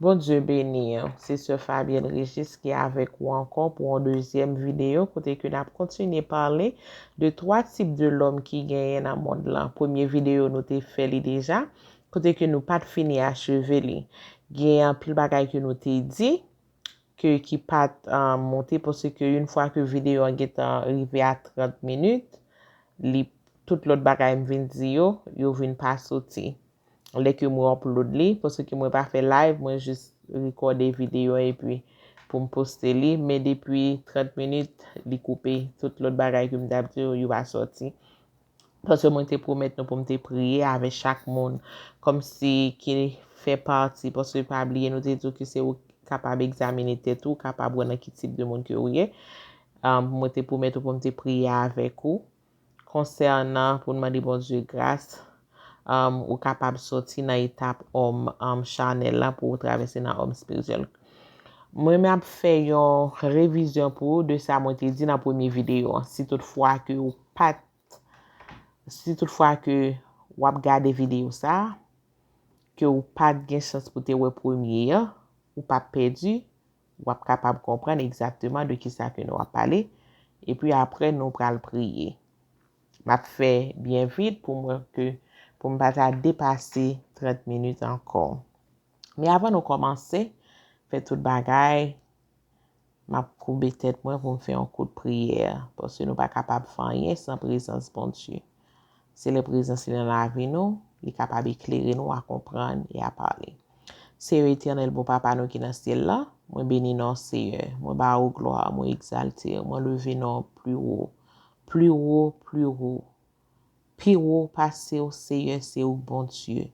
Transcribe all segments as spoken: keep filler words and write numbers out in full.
Bondye beni w. Se sè Fabienne Régis ki avèk ou ankò pou yon dezyèm videyo kote ke n ap kontinye pale de twa tip de lòm ki genyen nan mond lan. Premye videyo nou te fè li deja, kote ke nou pa t fini acheve li. Gen anpil bagay ke nou te di ke ki pa t uh, monte paske yon fwa ke videyo an gentan rive a trant minit, li tout lòt bagay m vin di yo, yo vin pa soti. Lè ke mwen upload li, paske mwen pa fè live, mwen jis rekòde videyo an epi pou m poste li, men depi trant minit, li koupe. Tout lòt bagay ke m t ap di yo, yo pa sòti. Paske mwen te pwomèt nou pou m te priye avè chak moun, kòmsi ki fè pati, paske pa bliye nou te di w ke se ou kapab egzamine tèt ou, kapab wè nan ki tip de moun ke ou ye. Um, mwen te pwomèt ou pou m te priye avèk ou konsènan pou n mande Bondye gras, um, ou kapab soti nan etap òm um, chanèl la pou ou travèse nan òm espirityèl. Mwen menm ap fè yon revizyon pou ou de sa mwen te di nan premye videyo an. Si toutfwa ke ou pa t, si toutfwa ke w ap gade videyo sa, ke ou pa t gen chans pou te wè premye an, ou pa pèdi, w ap kapab konprann egzakteman de kisa ke nou ap pale. Epi apre, nou pral priye. M ap fè byen vit pou mwen ke pou m pa ta depase trant minit ankò. Men avan nou kòmanse fè tout bagay, m ap koube tèt mwen pou m fè yon kout priyè, paske nou pa kapab fè anyen san prezans Bondye. Se lè prezans li nan lavi nou, li kapab eklere nou a konprann e a pale. Seyè etènèl, bon Papa nou ki nan syèl la, mwen beni non w, Seyè. Mwen ba ou glwa, mwen egzalte w, mwen leve non w pli wo, pli wo, pli wo. Pi wo pase w, Seyè, se ou k Bondye.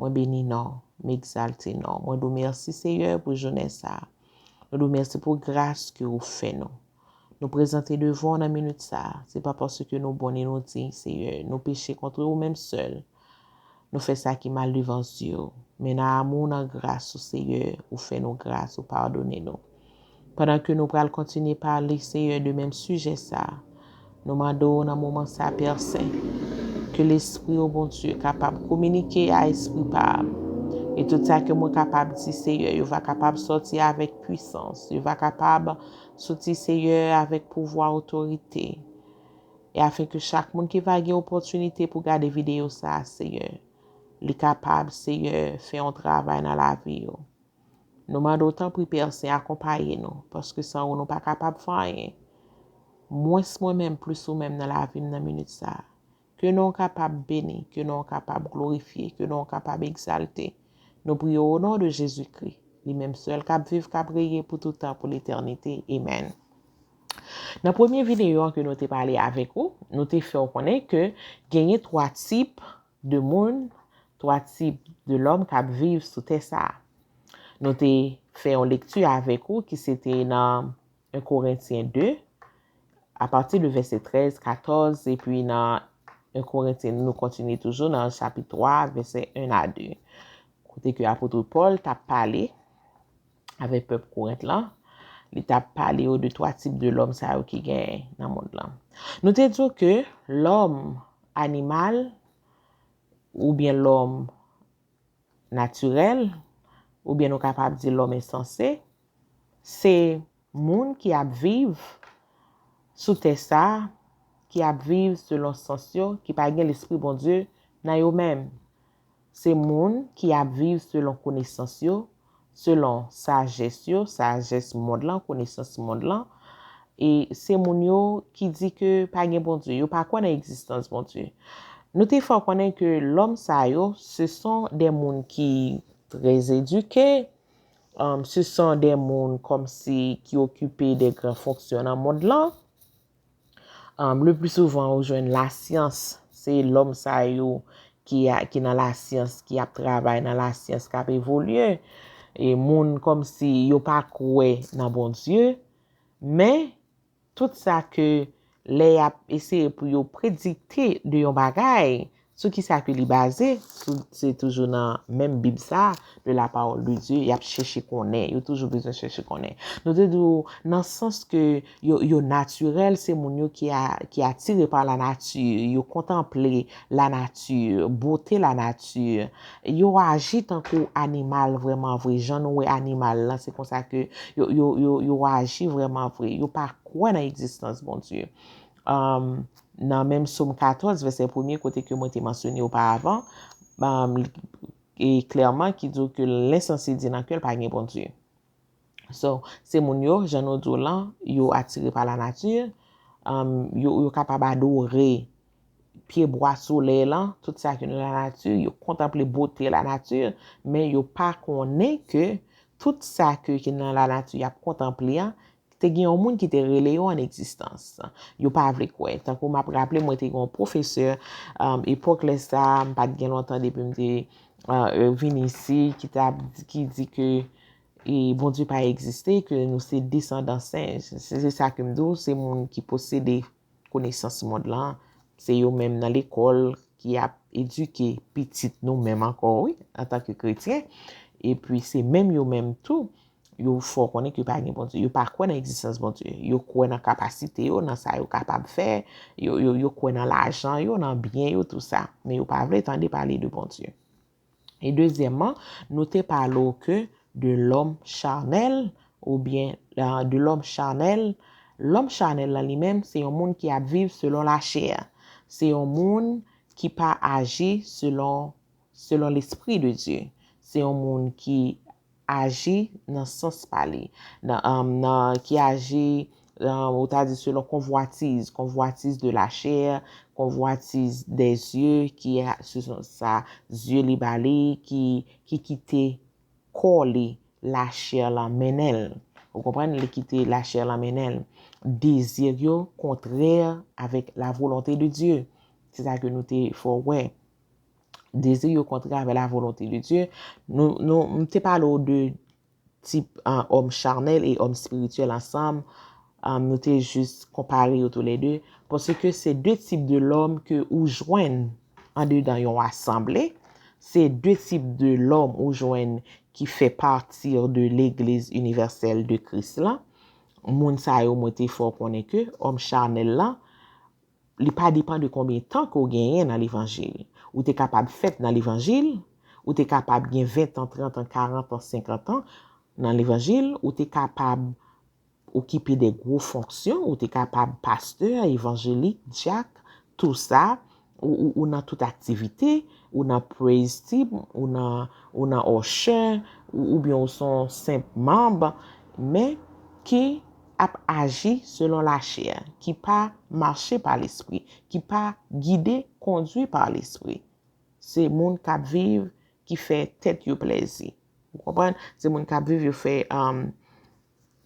Mwen beni non w, m egzalte non w. Mwen di w mèsi, Seyè, pou jounen sa a. Nou di w mèsi pou gras ke ou fè nou. Nou prezante devan w nan minit sa a. Se pa paske nou bon ni nou diy, Seyè. Nou peche kont ou menm sèl. Nou fè sa ki mal devan zye w. Men nan amou, nan gras ou, Seyè, ou fè nou gras, ou padone nou. Pandan ke nou pral kontinye pale, Seyè, de menm sijè sa a, nou mande w nan moman sa a, Pè Sen, ke Lespri w, Bondye, kapab kominike a espri pa m. E tout sa ke mwen kapab di, Seyè, yo va kapab sòti avèk pwisans, yo va kapab sòti, Seyè, avèk pouvwa, otorite. E afen ke chak moun ki va gen opòtinite pou gade videyo sa a, Seyè, li kapab, Seyè, fè yon travay nan lavi yo. Nou mande w, tanpri, Pè Sen, akonpaye nou, paske san ou, nou pa kapab fè anyen. Mwens mwen menm, plis ou menm nan lavi m nan minit sa a. Ke non w kapab beni, ke non w kapab glorifye, ke non w kapab egzalte. Nou priye w o non de Jezikri, li menm sèl k ap viv, k ap reye pou tout tan, pou letènite. Amèn. Nan premye videyo an ke nou te pale avèk ou, nou te fè w konnen ke genyen twa tip de moun, twa tip de lòm k ap viv sou tè sa a. Nou te fè yon lekti avèk ou ki se te nan en Korentyen de, apati de vèsè trèz, katòz, epi nan en Korentyen, nou kontinye toujou nan chapit twa, vèsè en a de. Kote ke apot Pòl t ap pale avèk pèp Korent lan, li t ap pale yo de twa tip de lòm sa yo ki gen nan mond lan. Nou te di w ke lòm animal oubyen lòm natirèl, oubyen nou kapab di lòm ensanse, se moun ki ap viv sou tè sa a, ki ap viv selon sans yo, ki pa gen Lespri Bondye nan yo menm. Se moun ki ap viv selon konesans yo, selon sajès yo, sajès mond lan, konesans mond lan. E se moun yo ki di ke pa gen Bondye, yo pa kwè nan egzistans Bondye. Nou te fè w konnen ke lòm sa yo, se son de moun ki trè edike, um, se son de moun kòmsi ki okipe de gran fonksyon nan mond lan. Um, le pli souvan, ou jwenn lasyans, se lòm sa yo ki, a, ki nan lasyans, ki ap travay nan lasyans, k ap evolye. E moun kòmsi yo pa kwè nan Bondye, men tout sa ke lè y ap eseye pou yo predikte de yon bagay, Sou ki sa ke li baze? Sou, se toujou nan menm Bib sa, de la parole de Dieu, y ap chèche konnen, yo toujou bezwen chèche konnen. Nou te di w, nan sans ke yo, yo natirèl, se moun yo ki, a, ki atire pa la nati, yo kontanple la nati, bote la nati, yo aji tankou animal vrèman vre, jan nou wè animal lan, se konsa ke yo, yo, yo, yo aji vrèman vre, yo pa kwè nan egzistans Bondye. Um, nan menm Sòm katòz, vèsè premye, kote ke mwen te mansyone oparavan, um, e klèman ki di w ke lensanse di nan kè l pa gen Bondye. So, se moun yo, jan nou di w lan, yo atire pa la nati, um, yo, yo kapab adore pye bwa, solèy lan, tout sa ki nan la nati, yo kontanple bote la nati, men yo pa konnen ke tout sa ke, ki nan la nati y ap kontanple an, te gen yon moun ki te rele yo an egzistans. Yo pa vle kwè. Tankou m ap raple, mwen te gen yon pwofesè, um, epòk lè sa, m pa t gen lontan depi m te, uh, vin isi, ki t ap, ki di ke, e, Bondye pa egziste, ke nou se desandan senj. Se, se sa ke m di w, se moun ki posede konesans mond lan, se yo menm nan lekòl ki ap edike pitit nou menm ankò, wi, antanke kretyen. Epi se menm yo menm tou, yo fè w konnen ke pa gen Bondye. Yo pa kwè nan egzistans Bondye. Yo kwè nan kapasite yo, nan sa yo kapab fè. Yo, yo, yo kwè nan lajan yo, nan byen yo, tou sa. Men yo pa vle tande pale de Bondye. E dezyèmman, nou te pale w ke de lòm chanèl, oubyen, euh, de lòm chanèl. Lòm chanèl lan li menm, se yon moun ki ap viv selon lachè. Se yon moun ki pa aji selon, selon Lespri de Dye. Se yon moun ki aji nan sans pa li, nan, um, nan, ki aji, um, ou ta di selon konvwatiz, konvwatiz de lachè, konvwatiz dè zye, ki a, se sa zye li ba li, ki, ki kite kò li, lachè lan mennen l. Ou konprann? Li kite lachè lan mennen l. Dezi yo kontrè avèk la volonte de Dye. Se sa ke nou te fè w wè. Dezi yo kontrè avèk la volonte de Dye. Nou, nou, m te pale w de tip, ah, òm chanèl e òm espirityèl ansanm. Ah, nou te jis konpare yo toulède. Paske se de tip de lòm ke ou jwenn andedan yon asanble. Se de tip de lòm ou jwenn ki fè pati de legliz inivèsèl de Kris lan. Moun sa yo, mwen te fè w konnen ke òm chanèl lan, li pa depann de konbyen tan ke w genyen nan levanjil. Ou te kapab fèt nan levanjil, ou te kapab gen ven tan, trant an, karant an, senkant an nan levanjil, ou te kapab okipe de gwo fonksyon, ou te kapab pastè, evanjelik, dyak, tou sa, ou, ou, ou nan tout aktivite, ou nan praise team, ou nan, ou nan usher, ou, oubyen ou se yon senp manm, men ki ap aji selon lachè, ki pa mache pa Lespri, ki pa gide, kondui pa Lespri. Se moun k ap viv, ki fè tèt yo plèzi. Ou konprann? Se moun k ap viv, yo fè, um,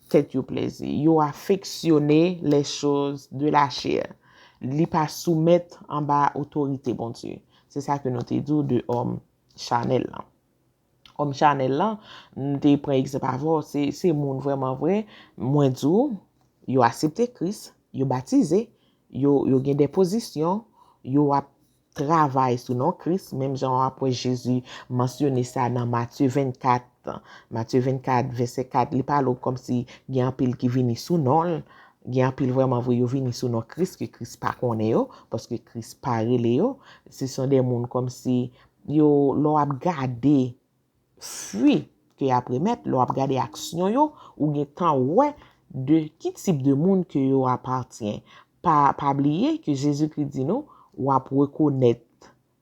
tèt yo plèzi. Yo afeksyone les choses de la chair. Li pa soumèt anba otorite Bondye. Se sa ke nou te di w de òm chanèl lan. Òm chanèl lan, m te pran egzanp avè w, se, se moun vrèman vre, mwen di w, yo aksepte Kris, yo batize, yo, yo gen de pozisyon, yo ap travay sou non Kris, menm jan w ap wè Jezi mansyone sa nan Matye vennkat. Matye vennkat, vèsè kat, li pale w kòmsi gen anpil ki vini sou non l, gen anpil vrèman vre yo vini sou non Kris, ke Kris pa konnen yo, paske Kris pa rele yo. Se son de moun kòmsi yo, lè w ap gade fwi ke y ap remèt, lè w ap gade aksyon yo, ou gen tan wè de ki tip de moun ke yo apatyen. Pa, pa bliye ke Jezikri di nou, w ap rekonèt,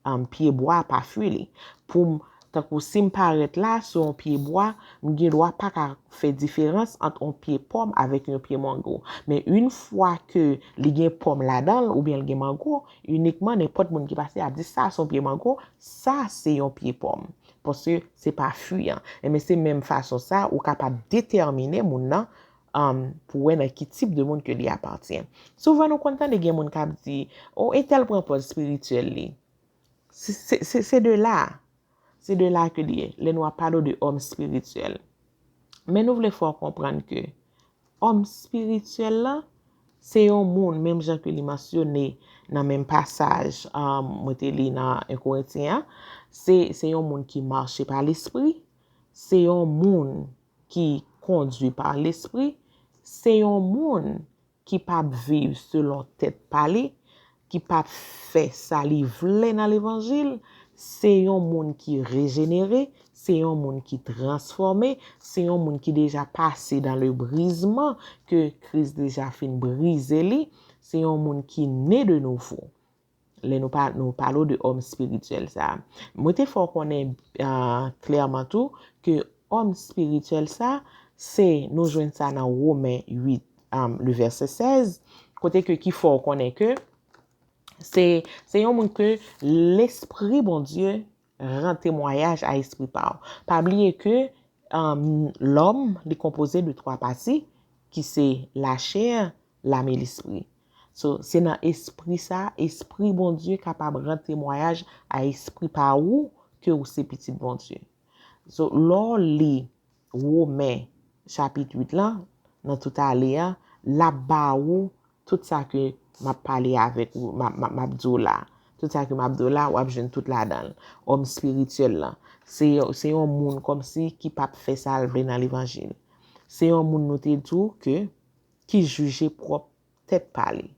um, pyebwa pa fwi li. Pou m, tankou si m parèt la sou yon pyebwa, m gen dwa pa ka fè diferans ant yon pye pòm avèk yon pye mango. Men yon fwa ke li gen pòm ladan l oubyen l gen mango, inikman nenpòt moun ki pase ap di sa se yon pye mango, sa se yon pye pòm. Paske se pa fwi an. Enben, se menm fason sa, ou kapab detèmine moun nan, um, pou wè nan ki tip de moun ke li apatyen. Souvan, nou konn tande gen moun k ap di, o, entèl pran pòz espirityèl li. Se, se, se, se de la. Se de la ke li ye. Lè nou ap pale de òm espirityèl. Men nou vle fè w konprann ke òm espirityèl la, se yon moun, menm jan ke li mansyone nan menm pasaj um, mwen te li nan en Korentyen an, se, se yon moun ki mache pa Lespri, se yon moun ki kondui pa Lespri, se yon moun ki p ap viv selon tèt pa li, ki p ap fè sa li vle nan levanjil, se yon moun ki rejenere, se yon moun ki transfòme, se yon moun ki deja pase dans le brisement, ke Kris deja fin brize li, se yon moun ki ne de nouvo. Lè nou pa nou pale de òm espirityèl sa. Mwen te fè w konnen uh, klèman tou ke òm espirityèl sa, se nou jwenn sa nan Women uit, um, le vèsè sèz, kote ke ki fè w konnen ke se se yon moun ke Lespri Bondye ran temwayaj a espri pa w. Pa bliye ke um, lòm li konpoze de twa pati ki se lachè, lam e lespri. So, se nan espri sa, espri Bondye kapab ran temwayaj a espri pa ou ke ou se pitit Bondye. So, lè w li Women chapit uit lan, nan tout ale a, l ap ba ou tout sa ke m ap pale avèk ou, m ap di w la. Tout sa ke m ap di w la, w ap jwenn tout ladan l. Òm espirityèl lan. Se, se yon moun kòmsi ki p ap fè sa l vle nan levanjil. Se yon moun nou te di w ke ki jije pwòp tèt pa li.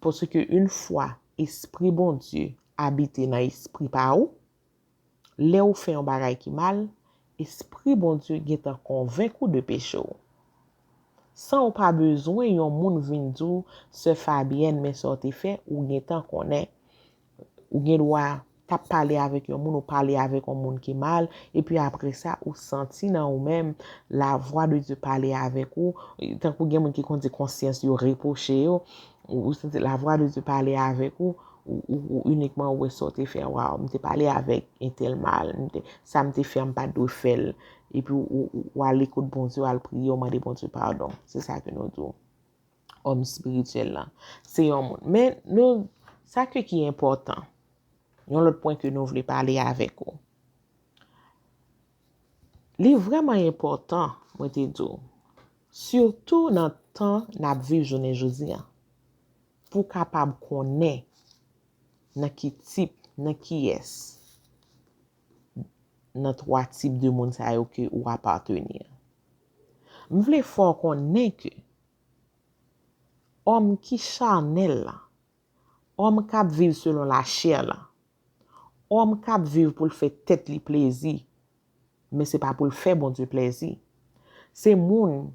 Paske yon fwa Espri Bondye abite nan espri pa ou, lè ou fè yon bagay ki mal, Espri Bondye gentan konvenk ou de peche w. San ou pa bezwen yon moun vin di w, Sè Fabyèn, men sa w te fè, ou gentan konnen. Ou gen dwa t ap pale avèk yon moun, ou pale avèk yon moun ki mal, epi apre sa, ou santi nan ou menm, lavwa de Dye pale avèk ou, tankou gen moun ki konn di konsyans yo repwoche yo, ou santi lavwa de Dye pale avèk ou, ou, ou, ou inikman ou wè sa w te fè, waw, m te pale avèk entèl mal, m te, sa m te fè, m pa t dwe fè l, epi ou, ou, ou ale kot Bondye, w al priye, w mande Bondye padon. Se sa ke nou di w. Òm espirityèl lan. Se yon moun. Men nou, sa ke ki enpòtan, yon lòt pwen ke nou vle pale avèk ou. Li vrèman enpòtan, mwen te di w, sitou nan tan n ap viv jounen jodi a, pou w kapab konnen nan ki tip, nan kiyès, nan twa tip de moun sa yo ke ou apateni an. M vle fè w konnen ke òm ki chanèl la, òm k ap viv selon lachè la, òm k ap viv pou l fè tèt li plezi, men se pa pou l fè Bondye plezi. Se moun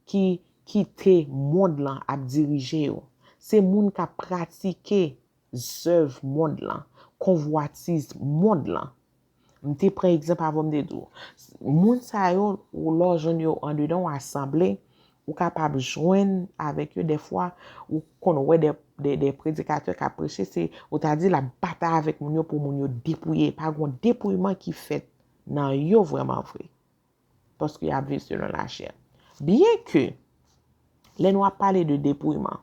ki kite mond lan ap dirije yo. Se moun k ap pratike zèv mond lan, konvwatiz mond lan. M te pran egzanp avan m te di w. Moun sa yo, ou lè w jwenn yo andedan w asanble, ou kapab jwenn avèk yo dèfwa, ou konn wè de, de, de predikatè k ap preche, se, ou ta di l ap batay avèk moun yo pou moun yo depouye. Pa gen yon depouyman ki fèt nan yo vrèman vre. Paske y ap viv selon lachè. Byenke, lè nou ap pale de depouyman,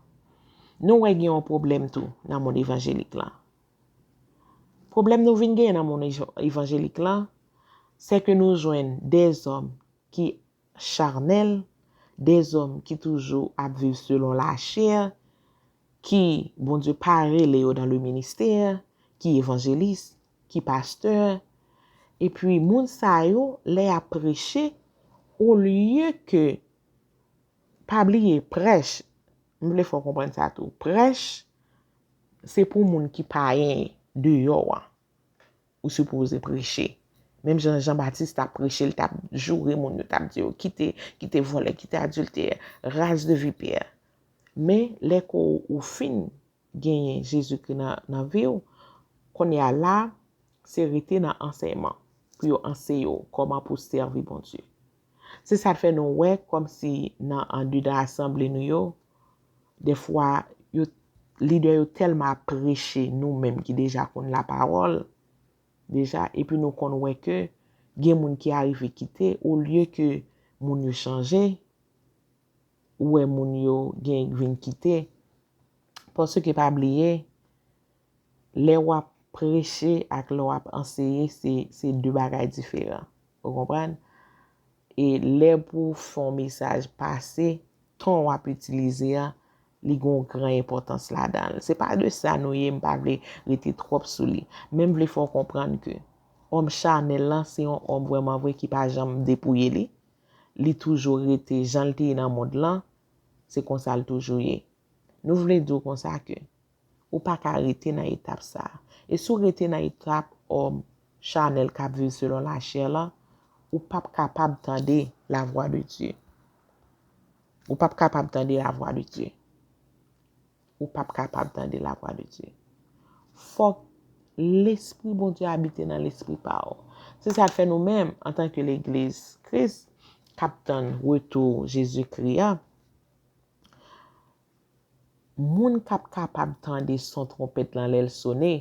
nou wè gen yon pwoblèm tou nan mond evanjelik lan. Pwoblèm nou vin genyen nan mond evanjelik lan, se ke nou jwenn dèzòm ki chanèl, dèzòm ki toujou ap viv selon lachè, ki Bondye pa rele yo nan le ministè, ki evanjelis, ki pastè. Epi moun sa yo, lè y ap preche, olye ke, pa bliye, prèch, m vle fè w konprann sa tou, prèch, se pou moun ki payen deyò a. Ou sipoze preche. Menm jan Jan Batis t ap preche, l t ap joure moun yo, t ap di yo, kite, kite vòlè, kite adiltè, ras de vipè. Men, lè ke w fin genyen Jezikri nan, nan vi w, kounye a la, se rete nan ansèyman pou yo anseye w kòman pou w sèvi Bondye. Se sa k fè nou wè kòmsi nan andedan asanble nou yo, dèfwa yo, lidè yo tèlman ap preche nou menm ki deja konn lapawòl deja, epi nou konn wè ke gen moun ki arive kite, olye ke moun yo chanje, ou wè moun yo gen vin kite. Paske pa bliye, lè w ap preche ak lè w ap anseye, se, se de bagay diferan. Ou konprann? E lè pou w fè yon mesaj pase, ton w ap itilize a, Li gen yon gran enpòtans ladan l. Se pa de sa nou ye, m pa vle rete twòp sou li. Men m vle fè w konprann ke òm chanèl lan se yon òm vrèman vre ki pa janm depouye li. Li toujou rete jan l te ye nan mond lan, se konsa l toujou ye. Nou vle di w konsa ke ou pa ka rete nan etap sa a. E si w rete nan etap òm chanèl k ap viv selon lachè lan, ou p ap kapab tande lavwa de Dye. Ou p ap kapab tande lavwa de Dye. Ou p ap kapab tande lavwa de Dye. Fòk Lespri Bondye abite nan lespri pa w. Se sa k fè nou menm, antanke legliz Kris k ap tann retou Jezikri a, moun k ap kapab tande son twonpèt lan lè l sone,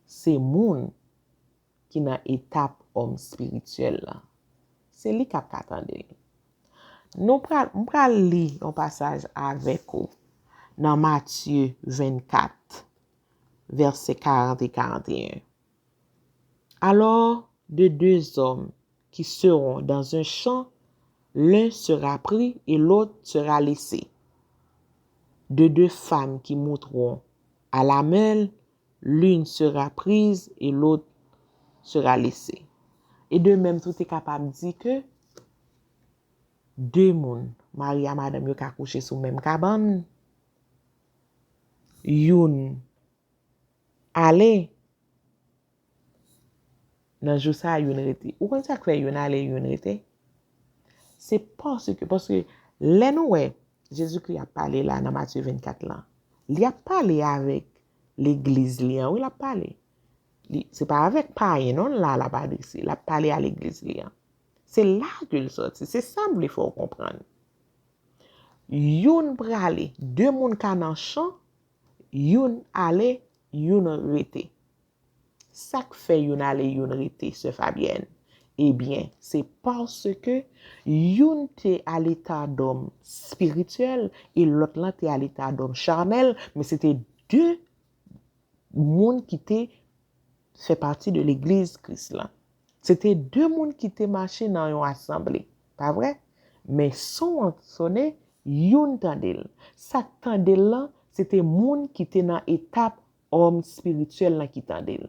se moun ki nan etap òm espirityèl la. Se li k ap ka tande l. Nou pral, m pral li yon pasaj avèk ou nan Matye vennkat, vèsè karant e karant e en. Alors, de deux hommes qui seront dans un champ, l'un sera pris et l'autre sera laissé. De deux femmes qui monteront à la mêle, l'une sera prise et l'autre sera laissée. E de menm tou, te kapab di ke de moun, mari a madanm yo ka kouche sou menm kabann, youn ale, nan jou sa a, youn rete. Ou konn sa k fè youn ale, youn rete? Se paske, paske lè nou wè Jezikri ap pale la nan Matye vennkat lan, li ap pale avèk legliz li an, wi, l ap pale. Li, se pa avèk payen non la l ap adrese, l ap pale a legliz li an. Se la ke l sòti, se sa m vle fè w konprann. Youn prale, de moun ka nan chan, youn ale, youn rete. Sa k fè youn ale, youn rete, sè Fabyèn? Ebyen, se paske youn te a leta dòm espirityèl e lòt lan te a leta dòm chanèl, men se te de moun ki te fè pati de legliz Kris lan. Se te de moun ki te mache nan yon asanble, pa vre? Men son an sone, youn tande l. Sa k tande l lan, se te moun ki te nan etap òm espirityèl lan ki tande l.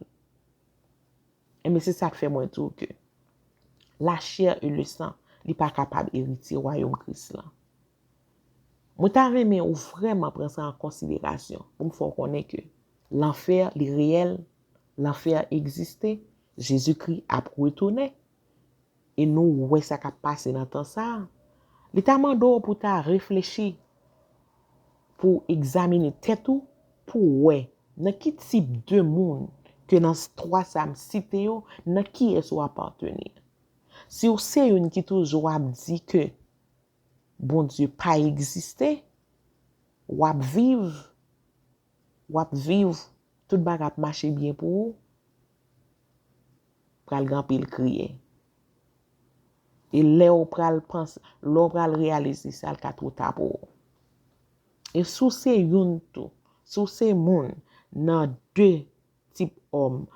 Ebyen, se sa k fè mwen di w ke la chair et le sang, li pa kapab eritye wayòm Kris lan. Mwen ta renmen ou vrèman pran sa an konsiderasyon pou m fè w konnen ke lanfè, li reyèl, lanfè egziste, Jezikri ap retounen. E nou wè sa k ap pase nan tan sa a. Li ta mande w pou w ta reflechi, pou w egzamine tèt ou, pou w wè nan ki tip de moun ke nan twa sa m site yo, nan kiyès ou apateni. Si w se youn ki toujou ap di ke Bondye pa egziste, w ap viv, w ap viv, tout bagay ap mache byen pou ou, pral gen anpil kriye. E lè w pral panse, lè w pral reyalize sa, l ka twò ta pou ou. E si w se youn tou, si w se moun nan de tip òm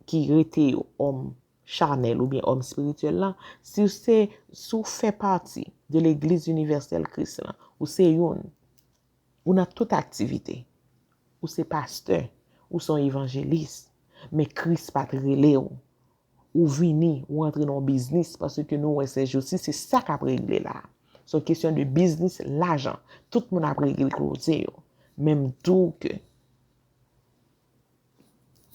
ki rete yo, òm chanèl oubyen òm espirityèl lan, si w se, si w fè pati de legliz inivèsèl Kris lan, ou se youn, ou nan tout aktivite, ou se pastè, ou se yon evanjelis, men Kris pa t rele w, ou vini, ou antre nan yon biznis, paske nou wè sèjousi, se sa k ap regle la. Se yon kesyon de biznis, lajan. Tout moun ap regle koze yo. Men m di w ke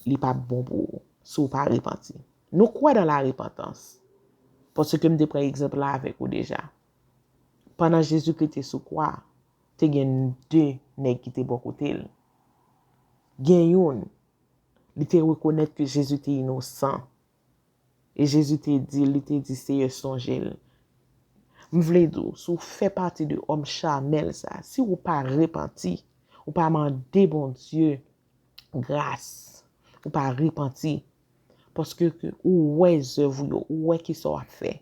li p ap bon pou ou si w pa repanti. Nou kwè nan la repantans. Paske m te pran egzanp la avèk ou deja. Pandan Jezikri te sou kwa, te gen de nèg ki te bò kote l. Gen youn, li te rekonèt ke Jezi te inosan. E Jezi te di l, li te di, Seyè, sonje l. M vle di w, si w fè pati de òm chanèl sa, si w pa repanti, ou pa mande Bondye gras, ou pa repanti, paske ke ou wè zèv ou yo, ou wè kisa w ap fè.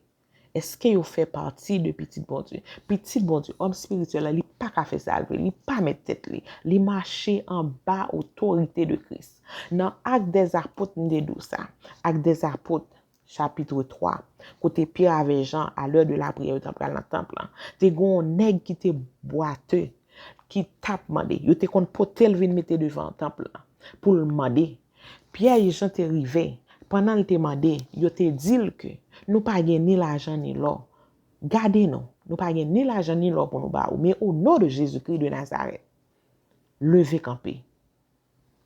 Èske yo fè pati de pitit Bondye? Pitit Bondye, òm espirityèl la, li pa ka fè sa l vle, li pa mèt tèt li. Li mache anba otorite de Kris. Nan Actes des Apôtres, m te di w sa. Actes des Apôtres, chapit twa, kote Pyè avè Jan, a lè de lapriyè, yo t ap pral nan tanp lan. Te gen yon nèg ki te bwate, ki t ap mande. Yo te konn pote l vin mete devan tanp lan pou l mande. Pyè e Jan te rive. Pandan l te mande, yo te di l ke nou pa gen ni lajan ni lò. Gade nou, nou pa gen ni lajan ni lò pou nou ba ou, men o non de Jezikri de Nazarèt, leve kanpe.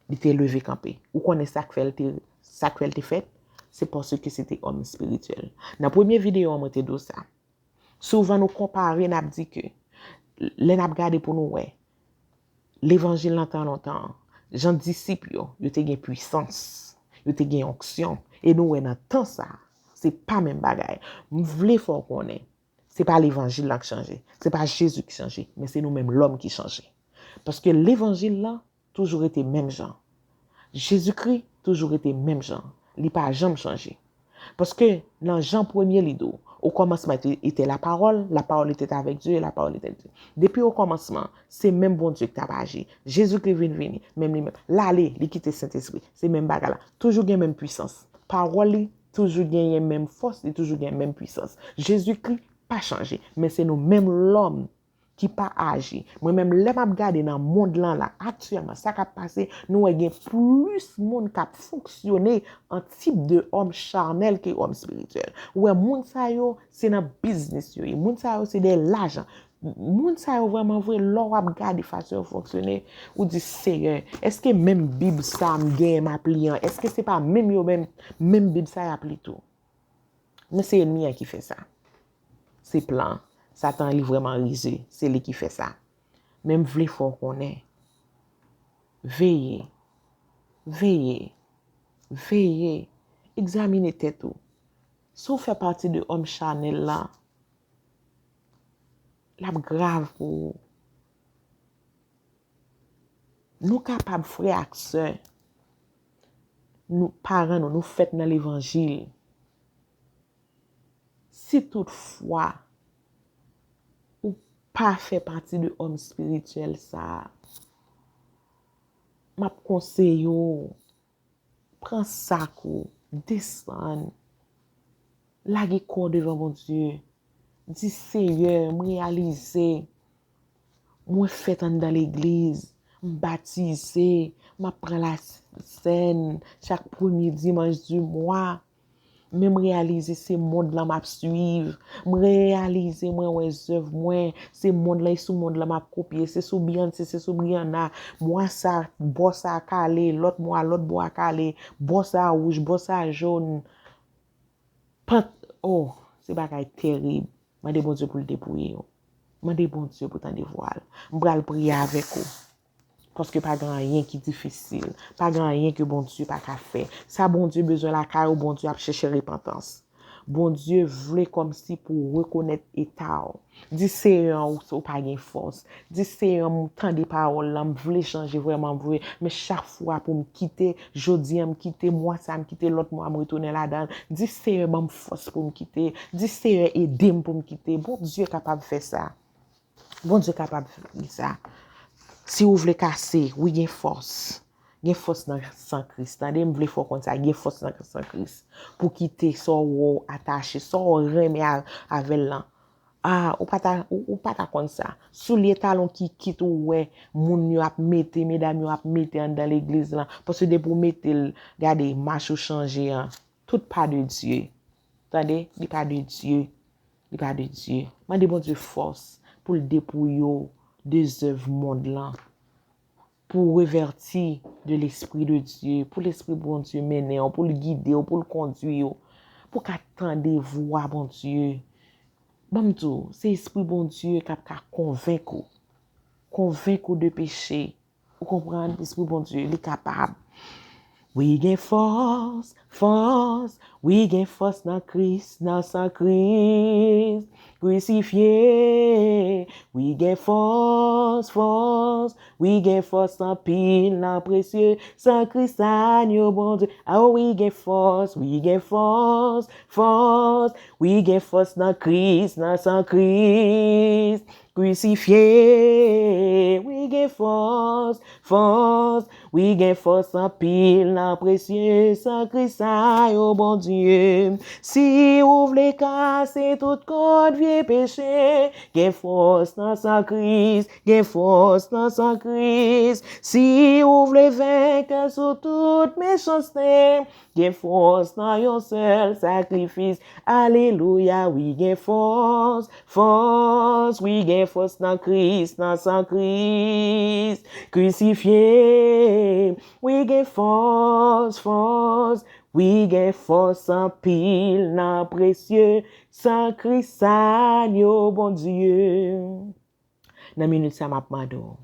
Li te leve kanpe. Ou konnen sa k fè l te, sa k fè l te fèt? Se paske se te òm espirityèl. Nan premye videyo an, mwen te di w sa. Souvan nou konpare, n ap di ke, lè n ap gade pou nou wè, levanjil nan tan lontan an, jan disip yo, yo te gen pwisans, yo te gen onksyon, e nou wè nan tan sa a, se pa menm bagay. M vle fè w konnen, se pa levanjil lan k chanje, se pa Jezi ki chanje, men se nou menm lòm ki chanje. Paske levanjil lan toujou rete menm jan. Jezikri toujou rete menm jan. Li pa janm chanje. Paske nan Jan premye li di w, au commencement était la parole, la parole était avec Dieu, la parole était Dieu. Depi okòmansman, se menm Bondye ki t ap aji. Jezikri vin vini, menm li menm. L ale, li kite Sentespri. Se menm bagay la. Toujou gen menm pwisans. Pawòl li toujou genyen menm fòs, li toujou gen menm pwisans. Jezikri pa chanje, men se nou menm lòm ki pa aji. Mwen menm, lè m ap gade nan mond lan la, aktyèlman, sa k ap pase, nou wè gen plis moun k ap fonksyone an tip de òm chanèl ke òm espirityèl. Ou wè, moun sa yo, se nan biznis yo ye. Moun sa yo, se de lajan. Moun sa yo, vrèman vre, lè w ap gade fason yo fonksyone, ou di, Seyè, èske menm Bib sa m genyen m ap li an, èske se pa menm yo menm, menm Bib sa y ap li tou? Men se ènmi an ki fè sa. Se plan. Satan, li vrèman rize. Se li ki fè sa. Men m vle fè w konnen. Veye. Veye. Veye. Egzamine tèt ou. Si w fè pati de òm chanèl la, l ap grav pou ou. Nou kapab, frè ak sè, nou, paran nou, nou fèt nan levanjil. Si toutfwa ou pa fè pati de òm espirityèl sa a, m ap konseye w, pran sak ou, desann, lage kò w devan Bondye. Di, Seyè, m reyalize mwen fèt anndan legliz, m batize, m ap pran lasèn chak premye dimanch di mwa. Men m reyalize se mond lan m ap swiv. M reyalize mwen wè zèv mwen, se mond lan, e sou mond lan m ap kopye. Se sou Beyoncé, se sou Rihanna. Mwa sa, bò sa a kale, lòt mwa, lòt bò a kale. Bò sa a wouj, bò sa a jòn. Pant, oh, se bagay terib. Mande Bondye pou l depouye w. Mande Bondye pou tande vwa l. M pral priye avèk ou. Paske pa gen anyen ki difisil. Pa gen anyen ke Bondye pa ka fè. Sa Bondye bezwen lakay ou, Bondye ap chèche repantans. Bondye vle kòmsi pou w rekonèt eta w. Di Seyè an ou, ou pa gen fòs. Di Seyè an, m tande pawòl lan, m vle chanje vrèman vre. Men chak fwa pou m kite, jodi an m kite, mwa sa a m kite, lòt mwa m retounen ladan l. Di Seyè ban m fòs pou m kite. Di Seyè ede m pou m kite. Bondye kapab fè sa. Bondye kapab fè sa. Si w vle kase, wi, gen fòs. Gen fòs nan san Kris. Tande, m vle fè w konn sa, gen fòs nan san Kris. Pou kite sa w atache, sa w renmen a- avè l lan. Ah, ou pa ta, ou, ou pa ta konn sa. Soulye talon ki kit ou wè moun yo ap mete, medam yo ap mete anndan legliz lan. Paske depi w mete l, gade, mach ou chanje an. Tout pa de Dye. Tande, li pa de Dye. Li pa de Dye. Mande Bondye fòs pou l depouye w de zèv mond lan. Pou w revèti de Lespri de Dye, pou Lespri Bondye mennen w, pou l gide w, pou l kondui w, pou w ka tande vwa Bondye. Ban m di w, se Espri Bondye k ap ka konvenk ou. Konvenk ou de peche. Ou konprann? Lespri Bondye, li kapab. Wi, gen fòs, fòs. Wi, gen fòs nan Kris, nan san Kris. Krisifye. Wi, gen fòs, fòs. Wi, gen fòs anpil nan presye san Kris, Agno Bondye. A wi, gen fòs, wi, gen fòs, fòs. Wi, gen fòs nan Kris, nan san Kris. Krisifye. Wi, Gen fòs, fòs, wi gen fòs anpil nan presye san Kris sa yo, Bondye. Si ou vle kase tout kòd vye peche, gen fòs nan san Kris, gen fòs nan san Kris. Si ou vle venk sou tout mechanste, gen fòs nan yon sèl sakrifis. Alelouya, wi gen fòs, fòs, wi gen fòs nan Kris, nan san Kris. Krisifye, wi gen fòs, fòs, wi gen fòs anpil nan presye san Kris sa yo, Bondye. Nan minit sa m ap mande w,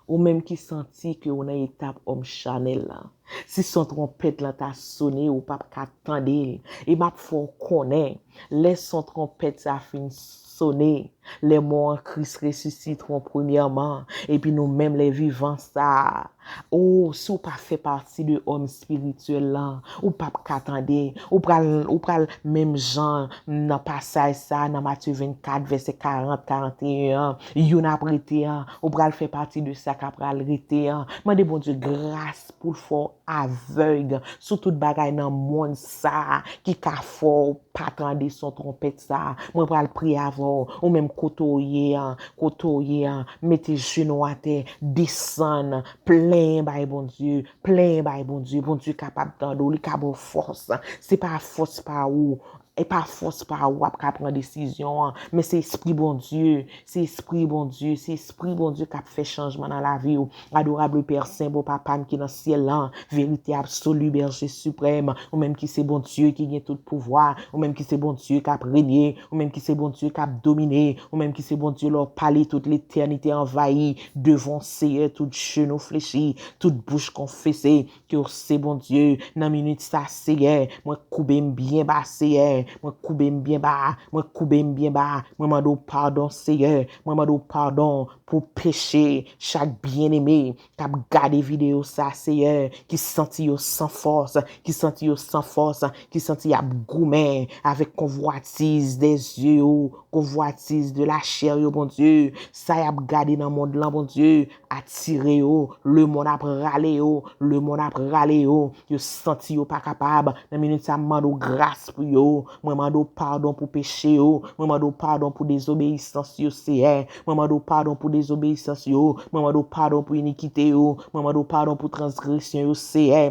ou menm ki santi ke ou nan etap òm chanèl la, si son twonpèt lan ta sone, ou p ap ka tande l. E m ap fè w konnen, lè son twonpèt sa fin sone, lè mò an Kris resisite w premyèman, epi nou menm lè vivan sa, o, si w pa fè pati de òm espirityèl lan, ou p ap ka tande, ou pral, ou pral menm jan nan pasaj sa, nan Matye vennkat, vèsè karant, karanteyen an, youn ap rete an, ou pral fè pati de sa k ap pral rete an. Mande Bondye gras pou l fè w avèg sou tout bagay nan mond sa ki ka fè w pa tande son twonpèt sa. Mwen pral priye avè w, ou menm kote w ye an, kote w ye an, mete jenou w atè, desann, plenyen bay Bondye, plenyen bay Bondye. Bondye kapab tande w, li ka ba w fòs. Se pa fòs pa ou, e pa fòs pa ou w ap ka pran desizyon an, men se Espri Bondye, se Espri Bondye, se Espri Bondye k ap fè chanjman nan lavi w. Adorable Père Saint, bon Papa m ki nan syèl lan, verite absoli, Bèje siprèm, ou menm ki se Bondye ki gen tout pouvwa, ou menm ki se Bondye k ap renye, ou menm ki se Bondye k ap domine, ou menm ki se Bondye lè w pale tout letènite anvayi devan w Seyè, tout jenou flechi, tout bouch konfese ke w se Bondye. Nan minit sa, Seyè, mwen koube m byen ba, Seyè, mwen koube m byen ba, mwen koube m byen ba, mwen mande w padon, Seyè, mwen mande w padon pou peche chak byeneme k ap gade videyo sa, Seyè, ki santi yo san fòs, ki santi yo san fòs, ki santi y ap goumen avèk konvwatiz de zye yo, konvwatiz de lachè yo, Bondye. Sa y ap gade nan mond lan, Bondye, atire yo. Lemonn ap rale yo, lemonn ap rale yo. Yo santi yo pa kapab. Nan minit sa, m mande w gras pou yo. Mwen mande w padon pou peche yo. Mwen mande w padon pou dezobeyisans yo, Seyè. Mwen mande w padon pou dezobeyisans yo. Mwen mande w padon pou inikite yo. Mwen mande w padon pou transgresyon yo, Seyè.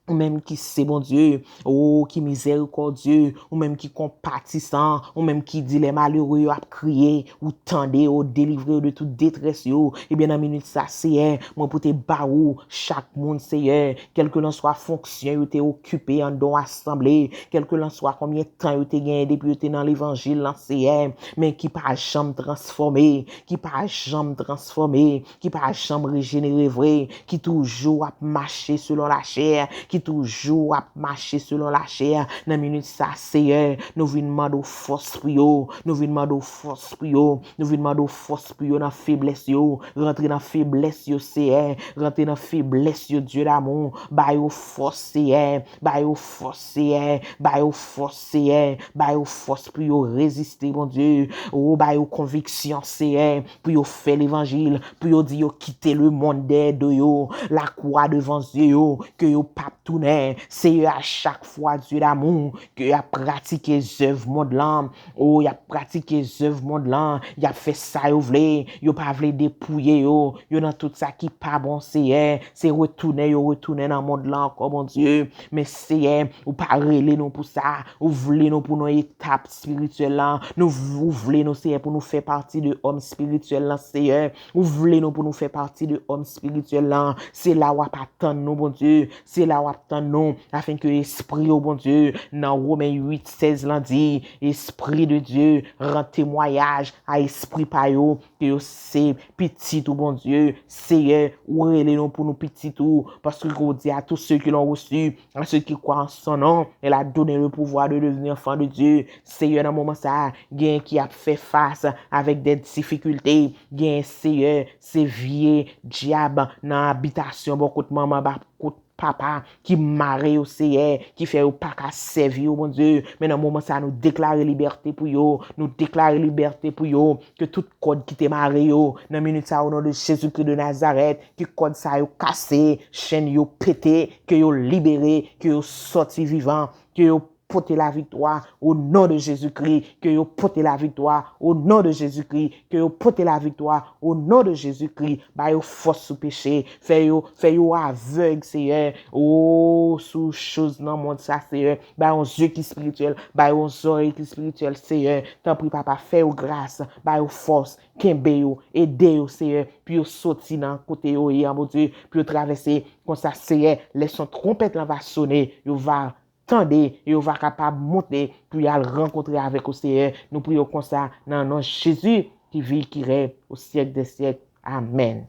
Ou menm ki se Bondye, o, ki mizèrikòdye, ou menm ki konpatisan, ou menm ki di lè malere yo ap kriye, ou tande yo, delivre yo de tout detrès yo. Ebyen, nan minit sa, Seyè, mwen pote ba ou chak moun, Seyè, kèlkelanswa fonksyon yo te okipe anndan yon asanble, kèlkelanswa konbyen tan yo te genyen depi yo te nan levanjil lan, Seyè, men ki pa janm transfòme, ki pa janm transfòme, ki pa janm rejenere vre, ki toujou ap mache selon lachè, ki toujou ap mache selon lachè. Nan minit sa, Seyè, nou vin mande w fòs pou yo, nou vin mande w fòs pou yo, nou vin mande w fòs pou yo nan feblès yo, rantre nan feblès yo, Seyè, rantre nan feblès yo, Dye damou, ba yo fòs, Seyè, ba yo fòs, Seyè, ba yo fòs, Seyè, ba yo fòs pou yo reziste, Bondye, o, ba yo konviksyon, Seyè, pou yo fè levanjil, pou yo di yo kite lemonn dèyè do yo, lakwa devan zye yo, ke yo p ap tounen. Seyè, a chak fwa, Dye damou, ke y ap pratike zèv mond lan, o, y ap pratike zèv mond lan, y ap fè sa yo vle, yo pa vle depouye yo, yo nan tout sa ki pa bon, Seyè, se retounen yo retounen nan mond lan ankò, Bondye. Men, Seyè, ou pa rele nou pou sa, ou vle nou pou nou etap espirityèl lan. Nou, ou vle nou, Seyè, pou nou fè pati de òm espirityèl lan, Seyè. Ou vle nou pou nou fè pati de òm espirityèl lan. Se la w ap atann nou, Bondye. Se la w ap tann nou. Afenke espri yo, Bondye, nan Women uit sèz lan di, Esprit de Dieu rend témoignage à esprit pa yo ke yo se pitit ou, Bondye. Seyè, ou rele nou pou nou pitit ou, paske ou di, à tous ceux qui l'ont reçu, à ceux qui croient en son nom, il a donné le pouvoir de devenir enfants de Dieu. Seyè, nan moman sa a, gen ki ap fè fas avèk de difikilte, gen, Seyè, se vye dyab nan abitasyon bò kot manman, bò kot papa, ki mare yo, Seyè, ki fè yo pa ka sèvi yo, Bondye. Men nan moman sa, nou deklare libète pou yo, nou deklare libète pou yo, ke tout kòd ki te mare yo, nan minit sa, o non de Jezikri de Nazarèt, ke kòd sa yo kase, chenn yo pete, ke yo libere, ke yo sòti vivan, ke yo pote laviktwa o non de Jezikri, ke yo pote laviktwa o non de Jezikri, ke yo pote laviktwa o non de Jezikri, ba yo fòs sou peche, fè yo, fè yo avèg, Seyè, o sou choz nan mond sa, Seyè, ba yo yon zye ki espirityèl, ba yo yon zòrèy ki espirityèl, Seyè, tanpri, papa, fè yo gras, ba yo fòs, kenbe yo, ede yo, Seyè, pou yo soti nan kote yo ye an, Bondye, pou yo travèse konsa, Seyè, lè son twonpèt lan va sone, yo va tande, yo va kapab monte pou y al rankontre avèk ou, Seyè. Nou priye w konsa nan non Jezi ki viv, ki rèy o syèk dè syèk. Amèn.